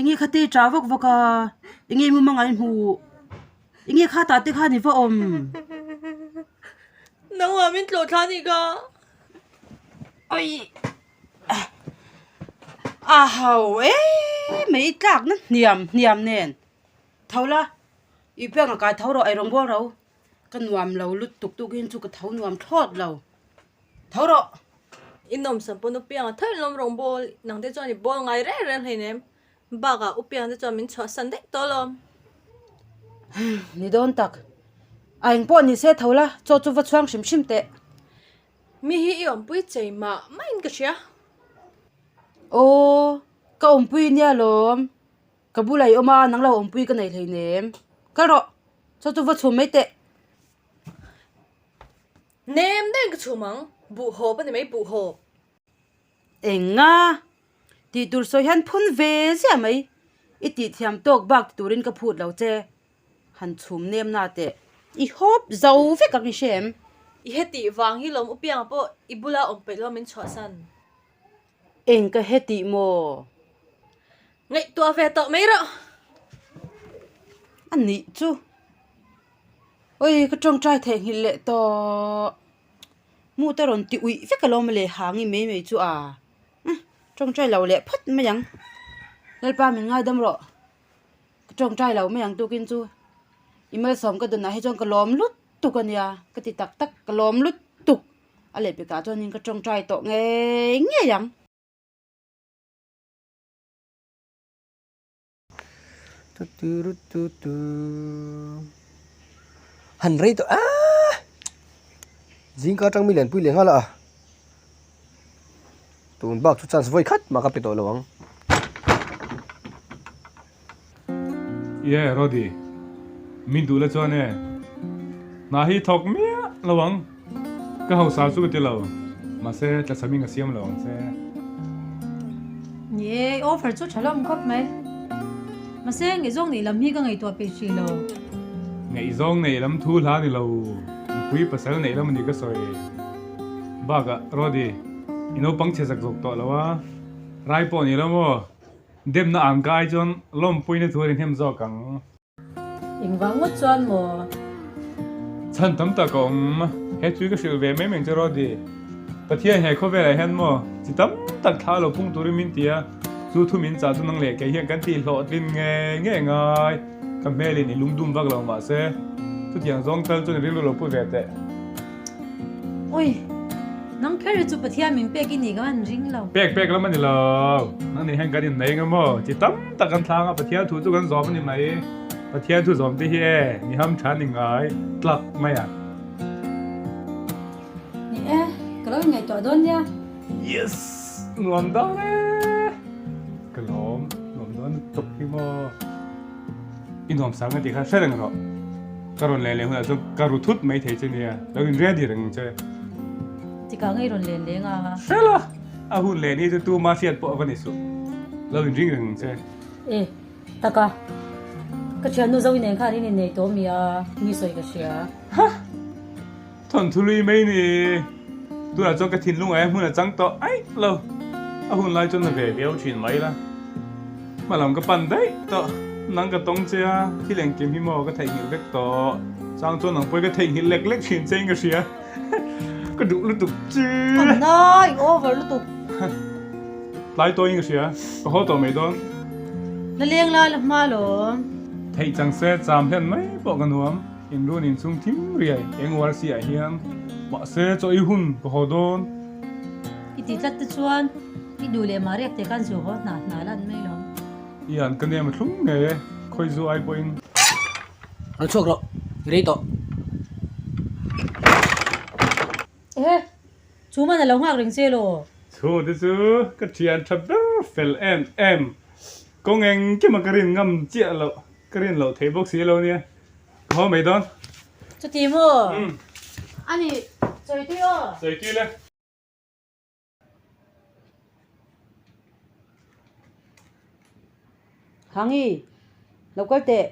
Enge kha te ṭah vak vak a, enge mumanga i hmuh? Enge kha tah te khan i va awm? Nangmah min tlawh thla anih kha. Oi! A ho e mai tlak na hniam hniam nen. Tho la, i piang a kai tho rawh eirawng bawl ro. Ka nuam lo lut tuk tuk in chu ka tho nuam thlawt lo. Tho rawh! I nawmsam pawn u pianga tho in lawm rawng bawl nang te chuan i bawl ngai reng reng hleinem. Bakah u piang te chuan min chhuahsan daih tawh alawm. Ni dawn tak. A eng pawh ni se tho la, chaw chu va chhuang hrim hrim teh. Mi hi i awmpui chei mah mah in ka hria. Aw, ka awmpui nia lawm. Ka bulah i awm a, nang lo awmpui ka nei hleinem. Kal rawh, chaw chu va chhum mai teh. Nem daih ka chhum ang, buh hawp a ni mai, buh hawp. Enga? Tih tur sawi hian phun ve ziah mai. I tih thiam tawk bak ti turin ka phut lo che. Han chhum nem na teh. I hawp zo vek ang i hre em? I hetih vang hi lawm upianga pawh i bula awm peih lo min chhuahsan. Eng ka hetih maw? Ngaihtuah ve tawh mai rawh. A nih chu. Oi ka tawngtai theihnghilh leh tawh. Mu te rawn ti uih vek alawm le hangi mai mai chu a. Tawngtai lo leh phawt mai ang. Lalpa min ngaidam rawh. Ka tawngtai lo mai ang tukin chu. I malsawm ka dunah hi chuan ka lawm lutuk a nia. Ka ti tak tak ka lawm lutuk. A lehpekah chuanin ka tawngtai tawh ngei ngei ang. Han rei tawh aaa zingka atang mi lianpui leh nghal a tun bak chu chance vawi khat mah ka pe tawh lo ang. Ye Rody min duh la chuan e hna hi thawk miah lo ang ka hausa chu ka ti lo mahse tlachham in ka siam lo ang che. Ni e, i offer chu tha hlawm khawp mai. Mahse ngaihzawng neih lam hi ka ngaihtuah peih hrih lo. Ngaihzawng neih lam thu hla ni lo, nupui pasal neih lam a ni ka sawi. Bakah Rody i naupang chhe zak zawk tawh lo a, rai pawh ni lo maw? Demna ang ka ai chuan lawmpuina thu a ni hnem zawk ang. Engvang ngawt chuan maw? Chhan tam tak a awm. He tui ka hrilh ve mai mai che Rody. Pathian he khawvelah hian maw chi tam tak thla lo pung turin min ti a, chu thu min chah chu nang leh kei hian kan tih hlawhtlin nge nge ngai. Ka hmelin i lungdum vak lo mahse chutiang zawng tal chuan i rilru lo pu ve teh. Ui, nang kher hi chu Pathian min pek i nih ka han ring lo. Pek pek lam a ni lo. Nang nih hian kan innei eng emaw chi tam tak kan thlang a, Pathian thu chu kan zawm a ni mai. Pathian thu zawm te hi e, mi ham tha ni ngai tlak mai a. Ni e, ka lo inngaihtuah dawn nia. Yes! Nuam dawn e! Ka lawm, nuam dawn lutuk hi maw. I nuam sang a tih kha hre reng rawh. Ka rawn len leh hunah chuan ka ru thut mai thei che nia, lo in ready reng ang che. Tikah ngei rawn len leng a. Hre la, a hun leh ni chu tuma hriat pawh a va ni suh. Lo in ring reng ang che. E, taka. Ka thiannu Zoe nen khan in innei tawh mi a, mi sawi ka hria. Ha! Thawnthu lui mai ni. Tunah chuan ka thinlung aia hmun a chang tawh aih lo. A hun lai chuan na ve viau thin mai la. Hma lam ka pan daih tawh. Nang ka tawng che a, thil engkim hi maw ka theihnghilh vek tawh. Chang chuan nang pawh hi ka theihnghilh lek lek thin che in ka hria. Ka duh lutuk che. A na i over lutuk. Tlai tawhin ka hria. Ka haw tawh mai dawn. La leng la la hma lawm. Theih chang se cham hlen mai pawh ka nuam. In run in chhung thim riai eng uar si ah hian mahse chaw i hun ka haw dawn. I ti tlat te chuan i duh leh mah riak te khan zu haw hna hna lan mai lo. I an ka nem a thlum ngei e, khawi zu ai pawhin. Rawn chhuak rawh, i rei tawh. Ehe, chu man a lo nghak reng che law. Chu te chu ka thian tha ber fel em em, kawng engkim a ka rin ngam chiah loh, ka rin loh theih bawk si lo nia. Ka haw mai dawn. Chuti maw? A ni, sawi tui aw. Sawi tui le. Hangi, lo kal teh.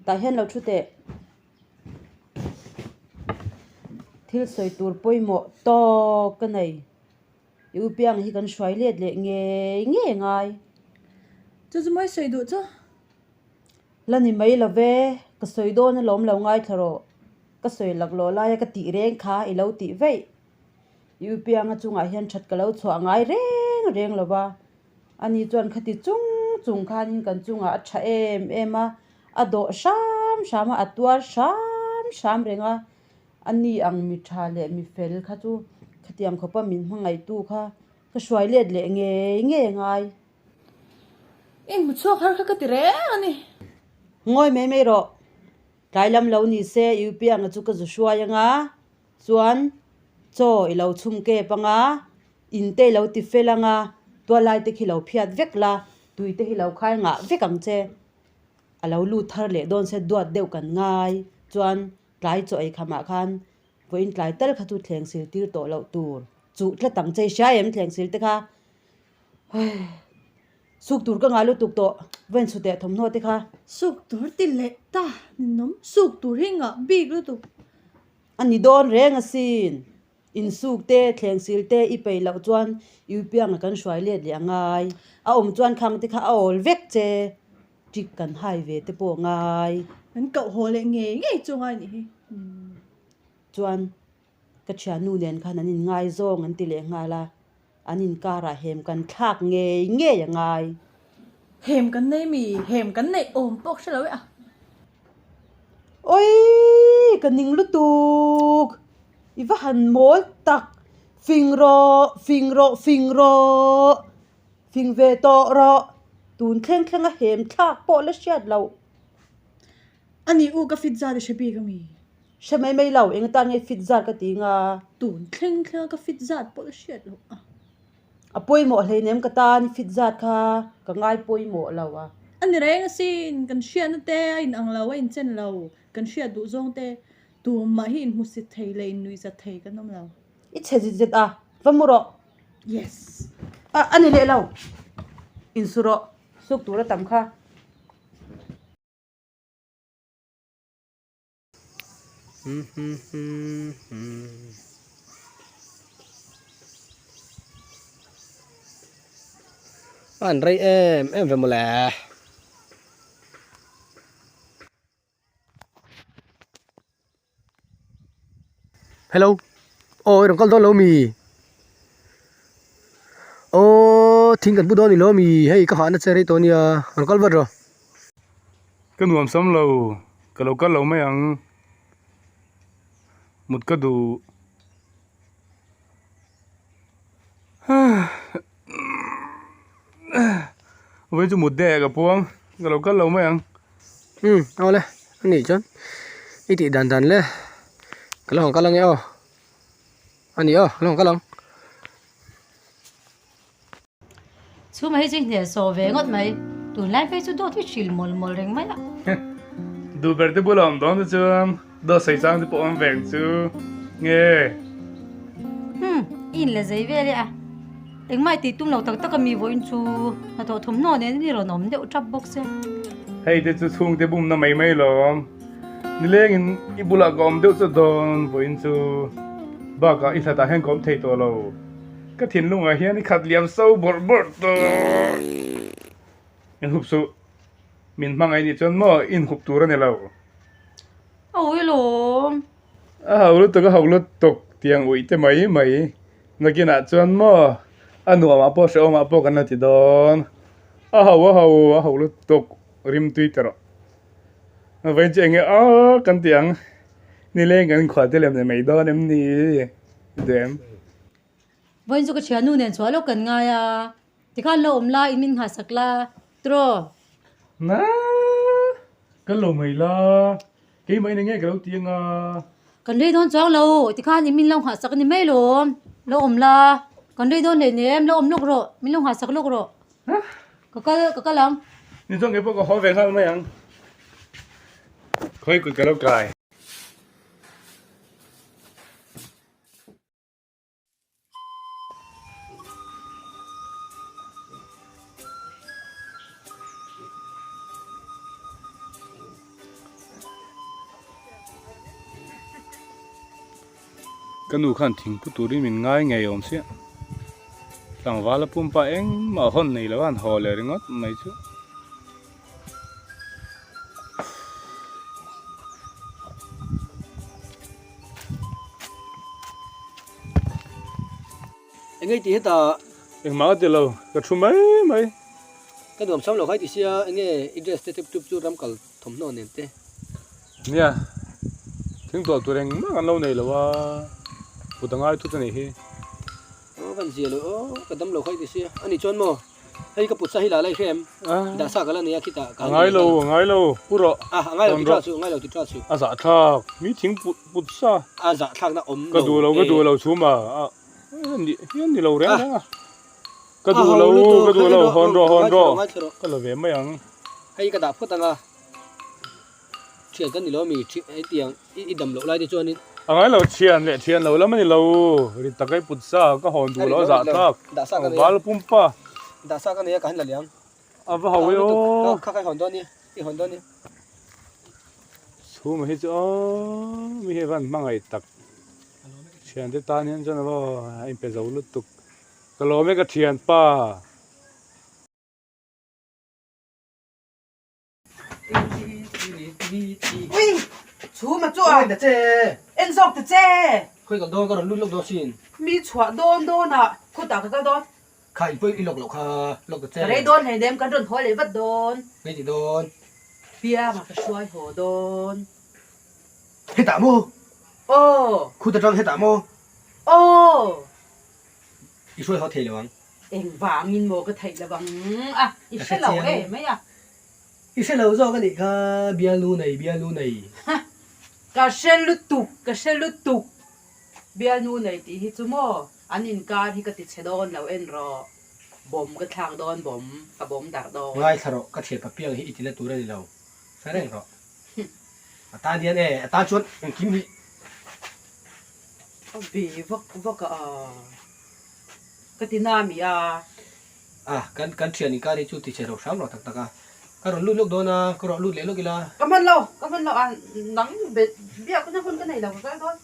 Tah hian lo thu teh. Thil sawi tur pawimawh tawk ka nei. I u piang hi kan hruai let leh ngei ngei ngai. Chu chu mawi sawi duh chu. La ni mai lo ve, ka sawi dawn alawm lo ngaithla rawh. Ka sawi laklawh laia ka tih reng kha i lo tih veih. I upianga chungah hian that ka lo chhuah ngai reng reng lo va, ani chuan khati chung chung khanin kan chungah a tha em em a, a dawh hram hram a, a tuar hram hram reng a, ani ang mi tha leh mi fel kha chu khatiang khawpa min hmangaihtu kha ka hruai let leh ngei ngei a ngai. I hmu chhuak har kha ka ti reng a ni. Ngawi mai mai rawh. Tlai lam lo ni se i upianga chu ka zu hruai anga chuan chaw i lo chhum kep anga in te i lo ti fel anga tual lai te khi lo phiat vek la tui te hi lo khai ngah vek ang che. A lo lut thar leh dawn se duat deuh kan ngai chuan tlai chaw ei khamah khan vawiin tlai tal kha chu thleng sil tir tawh loh tur chuh tlat ang che i hria em thleng sil te kha. Suk tur ka ngah lutuk tawh, vawiin chhuteh thawmhnaw te kha. Suk tur ti leh ta ninawm, suk tur hi ngah bik lutuk. A ni dawn reng asin, insuk te, thleng sil te i peih loh chuan i upianga kan hruai let leh a ngai. A awm chuan khang te kha a awl vek che, ṭik kan hai ve te pawh a ngai. Kan koh haw leh ngei ngei chu ngai nih hi. Chuan ka thiannu nen khan an inngaizawng an ti leh nghal a. An inkarah hem kan thlak ngei ngei a ngai. Hem kan nei mi? Hem kan neih awm pawh hre lo e a. Awii ka ning lutuk! I va han mawl tak! Fing rawh, fing rawh, fing rawh! Fing ve tawh rawh! Tun thleng thlenga hem thlak pawh la hriat loh. A nih u ka fit zat i hre bik a mi? Hre mai mai lo, eng atan nge fit zat ka ti nga? Tun thleng thlenga ka fit zat pawh la hriat loh a. A pawimawh hleinem ka tan i fit zat kha ka ngai pawimawh lo a. A ni reng asin, kan hriatna te a inang lo, a inchen lo, kan hriat duh zawng te tumah hi inhmusit thei leh innuihzat thei kan awm lo. I chhe zit zet a, va mu rawh. Yes. A, a ni leh lo. Insu rawh, suk tur a tam kha. An rei em em ve mawle. Hello aw i rawn kal dawn lo mi? Aw thing kan pu dawn ni lo mi hei ka hahna che rei tawh ania rawn kal vat rawh. Ka nuam sam lo ka lo kal lo mai ang mut ka duh. Vawiin chu mut deh ka puang ka lo kal lo mai ang. Umm aw le a nih chuan i tih dan dan le ka lo han kal ange aw a ni aw ka lo han kal ang. Chhuma hi chu i hne sawh ve ngawt mai. Tunlai phei chu dawt hi hrilh mawlh mawlh reng mai a. Duh ber te bula awm dawn te chuan dawt sawi chang te pawh awm vek chu nge. Umm, i inla zei vel e a. Engmah i tih tum lo tak tak a mi vawiin chu hnathawh thawmhnaw nen i rawn awm deuh tap bawk se. Hei te chu chhungte bumna mai mai lawm. Nilengin i bulah ka awm deuh chu dawn vawiin chu bakah i hlatah hian ka awm thei tawh lo. Ka thinlungah hian i khat liam so bawrh bawrh tawh. In hup suh. Min hmangaih nih chuan maw in hup tur a ni lo. A ui lawm. A ho lutuk a ho lutuk tiang uih te mai mai. Nakinah chuan maw a nuamah pawh hrehawmah pawh kan la ti dawn. A ho a ho a ho lutuk rim tui ta rawh. Vawiin chu enge aw kan ti ang. Nileng kan inkhua te lem leh mai dawn em ni? Duh em? Vawiin chu ka thiannu nen chhuah lawk kan ngai a, tikhan lo awm la in min nghahsak la tiraw? Na, ka lo mai la, keimah in enge ka lo ti anga? Kan rei dawn chuang lo, tikhan in min lo nghahsak a ni mai lawm, lo awm la, kan rei dawn hleinem, lo awm lawk rawh, min lo nghahsak lawk rawh. Ka kal, ka kal ang. Ni chuan keipawh ka haw ve nghal mai ang. Khawi kut ka lo kai. Ka nu khan thingpu turin min ngai ngei awm sia. Tlangval a pumpa engmah hawn nei lo a han haw leh ringawt mai chu. Enge i tih hetah? Engmah ka ti lo, ka thu mai mai. Ka nuam sam lo khai ti sia, enge i dress te tep tup chu ram kal thawmhnaw nen te. Nia, thingtuah tur engmah kan lo nei lo a, put a ngai thut a nih hi. Aw kan zia lo aw, ka dam lo khai ti sia, ani chuan maw? Hei ka put sa hi la lai hrem, dah sa ka la nei a khitah ka han nei lo. A ngai lo, pu rawh. A ngai lo ti tha chu, a ngai lo ti tha chu. A zah thlak, mi thing put put sa. A zah thlak na awm lo. Ka duh lo, ka duh lo chhum a, hian ni lo reng reng a. Ka duh lo, ka duh lo, hawn rawh, hawn rawh. Ka la ve mai ang. Hei ka dah phawt ang a. Thian kan ni lo ami hetiang i dam loh lai te chuanin. A ngai lo thian leh thian lo lam a ni lo, ri tak ei put sa ka hawn duh lo a zah thlak, val pumpa. Dah sa ka nei a ka han la liang. A va ho e aw. Kha kha i hawn dawn ni, i hawn dawn ni. Chhuma hi chu aw mi hi van hmangaih tak. Thian te tan hian chuan a va a inpe zo lutuk. Ka lawm e ka thianpa. Ui! Chhuma chu a en zawk ta che! Khawi kal dawn ka rawn lut lawk dawn sin. Mi chhuah dawn dawnah khutah ka kal dawn. Kha in pawh i lawk loh kha lawk ta che. Ka rei dawn hleinem kan rawn haw leh vat dawn. Ngei ti dawn. Pianga ka hruai haw dawn. Hetah maw? Aw. Khut atang hetah maw? Aw. I hruai haw thei lo ang. Engvangin maw ka theih lo ang a, i hre lo e mai a. I hre lo zawk a nih kha, bialnu nei, bialnu nei. Ha! Ka hre lutuk, ka hre lutuk. Bialnu nei tih hi chu maw, an inkar hi ka ti chhe dawn lo en rawh. Bawm ka thlak dawn bawm, ka bawm darh dawn. Ngaithla rawh, ka thian papiang hi i tina tur a ni lo. Hre reng rawh. A tan hian e, a tan chuan engkim hi. A ve vak vak a. Ka ti na mi a. A, kan kan thian inkar hi chu ti che ro hram rawh tak tak a. Ka rawn lut lawk dawn a, ka rawn lut leh lawk ila. Ka hman lo, ka hman lo a, nang be biak na hun ka nei lo ka kal dawn.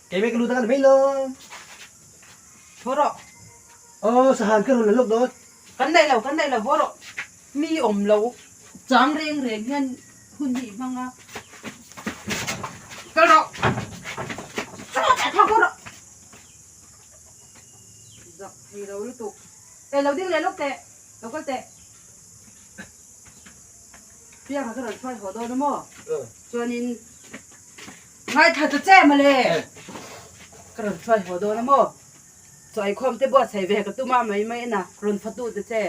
Kei mai ka lut a ka ni mai lo. Thaw rawh. Aw, sahan ka rawn la lawk dawn. Kan nei lo, kan nei lo, haw rawh. Mi awm lo chang reng reng hian hun hi i hmang a. Kal rawh. Thaw rawh. Zak thei lo lutuk. E lo ding leh lawk teh, lo kal teh. Pianga ka rawn hruai haw dawn a maw? Chuanin ngaithla ta che mawle. Ka rawn hruai haw dawn a maw? Chawikhawm te buatsaih ve ka tum a mai mai ina rawn fatu ta che.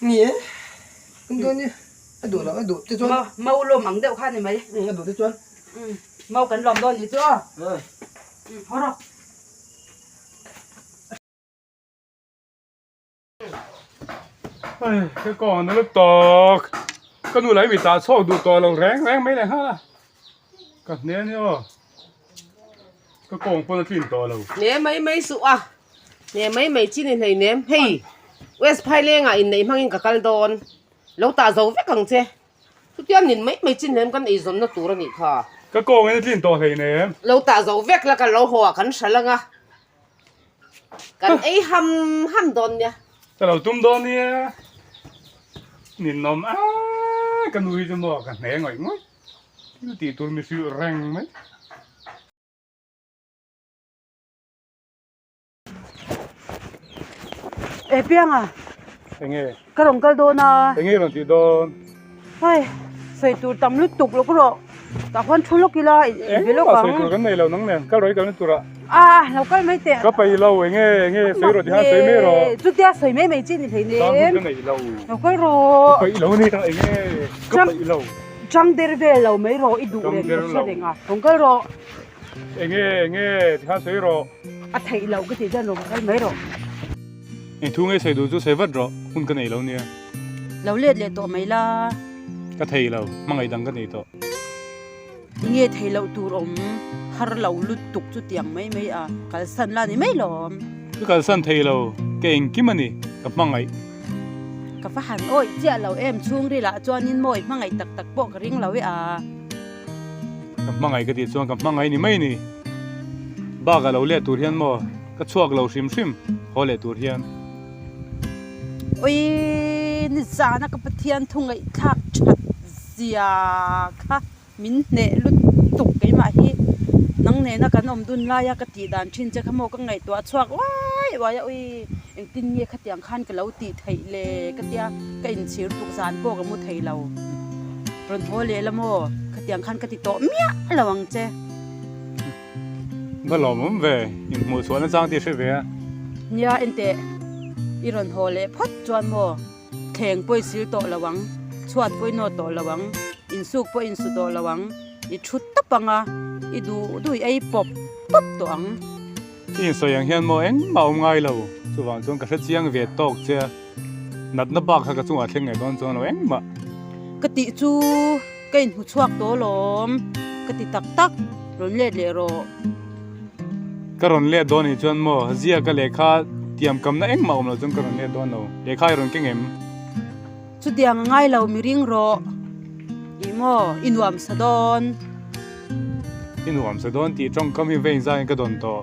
Ni e, kan dawn nia. A duh lo, a duh te chuan. Mau lawm ang deuh kha ni mai. A duh te chuan. Mau kan lawm dawn ni chu aw. Haw rawh. Hei ka kawn a la tawk. Ka nu lai mi tah chhuak duh tawh lo reng reng mai leh nghal a. Ka hne a ni aw. Ka kawng pawn a tlin tawh lo. Hne mai mai suh a. Hne mai mai chi ni hleinem. Hei West Phailengah inneih hmangin ka kal dawn. Lo tah zo vek ang che. Chutiang nin mai mai chin hlem kan eizawnna tur a nih kha. Ka kawngin a tlin tawh hleinem. Lo tah zo vek la kan lo haw ah kan hral ang a, kan ei ham ham dawn nia. Ka lo tum dawn nia. Ninawm a, ka nu hi chu maw ka hne ngawih ngawih. Thil tih tur mi hrilh reng mai. E pianga. Enge. Ka rawn kal dawn a. Enge rawn tih dawn. Hei, sawi tur tam lutuk lawk rawh. Tah khuan thu lawk ila i be lawk ang. Engmah sawi tur kan nei lo nang nen. Kal rawh i kalna turah. A, lo kal mai teh. Ka peih lo, enge enge sawi rawh tiha sawi mai rawh. Chutia sawi mai mai chi ni hlei nem. Tang hun ka nei lo. Lo kal rawh. Ka peih lo ni ta enge ka peih lo. Chang der vel lo mai rawh i duh reng ka hre reng a. Rawn kal rawh. Enge enge tikhan sawi rawh. A theih loh ka tih chuan rawn kal mai rawh. Eng thu nge sawi duh chu sawi vat rawh, hun ka nei lo nia. Lo let leh tawh mai la. Ka thei lo, hmangaih dang ka nei tawh. Tinge thei loh tur awm har lo lutuk chu tiang mai mai a, kalsan la ni mai lawm. Ka kalsan thei lo, ka engkim a ni, ka hmangaih. Ka va han awih chiah lo em chhungril ah chuanin mawi hmangaih tak tak pawh ka ring lo e a. Ka hmangaih ka tih chuan ka hmangaih ni mai ni. Bak a lo leh tur hian maw ka chhuak lo hrim hrim haw leh tur hian. Ui nizana ka Pathian thu ngaihthlak that zia kha min hneh lutuk keimah hi. Nang nena kan awm dun laia ka tih dan thin che kha maw ka ngaihtuah chhuak uai uai a ui engtin nge khatiang khan ka lo tih theih le ka tia ka inchhir tuk zan pawh ka mu thei lo. Rawn haw leh la maw khatiang khan ka ti tawh miah lo ang che. Va lawmawm ve, inhmuh chhuahna chang tih hre ve a. Nia enteh i rawn haw leh phawt chuan maw. Thleng pawh i sil tawh lo ang, chhuat pawh i nawt tawh lo ang, insuk pawh i insu tawh lo ang, i thu tawp ang a, i duh duh i ei pawp pawp tawh ang. I insawi ang hian maw engmah a awm ngai lo, chuvang chuan ka hre chiang ve tawk che a, natna bak kha ka chungah thleng ngei dawn chuan lo engmah. Ka tih chu ka inhmu chhuak tawh alawm, ka ti tak tak, rawn let leh rawh. Ka rawn let dawn nih chuan maw ziaka lehkha tiam kamna engmah awm lo chuan ka rawn let dawn lo. Lehkha i rawn keng em? Chutiang a ngai lo mi ring rawh. Ih maw i nuam sa dawn. I nuam sa dawn tih tawngkam hi vein zaiin ka dawn tawh.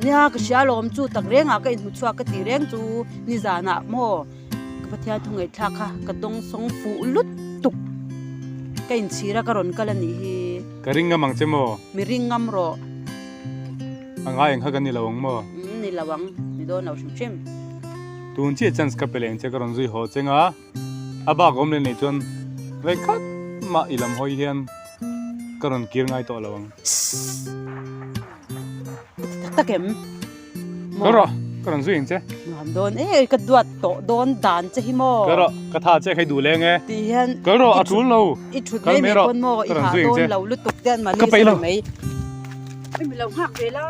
Nia ka hria alawm chu tak rengah ka inhmu chhuak ka tih reng chu nizanah maw. Ka Pathian thu ngaihthlak kha ka dawng sawng fuh lutuk. Ka inchhir a ka rawn kal a nih hi. Ka ring ngam ang che maw? Mi ring ngam rawh. A ngai ang kha ka ni lo ang maw? Umm ni lo ang, ni dawn lo hrim hrim. Tun chiah chance ka pe leng che ka rawn zui haw cheng a, a bak awm leh nei chuan rei khat mah i lam hawi hian ka rawn kir ngai tawh lo ang. Sss. Ka ti tak tak em? Ka rawh, ka rawn zui ang che. Nuam dawn e, ka duat tawh dawn dan che hi maw. Ka rawh, ka tha che khai duh leng e. Ti hian. Ka rawh, a tul lo. I thut mai mai pawn maw, i hah dawn lo lutuk te an mahni Ka peih lo. Mai. I mi lo nghak ve la.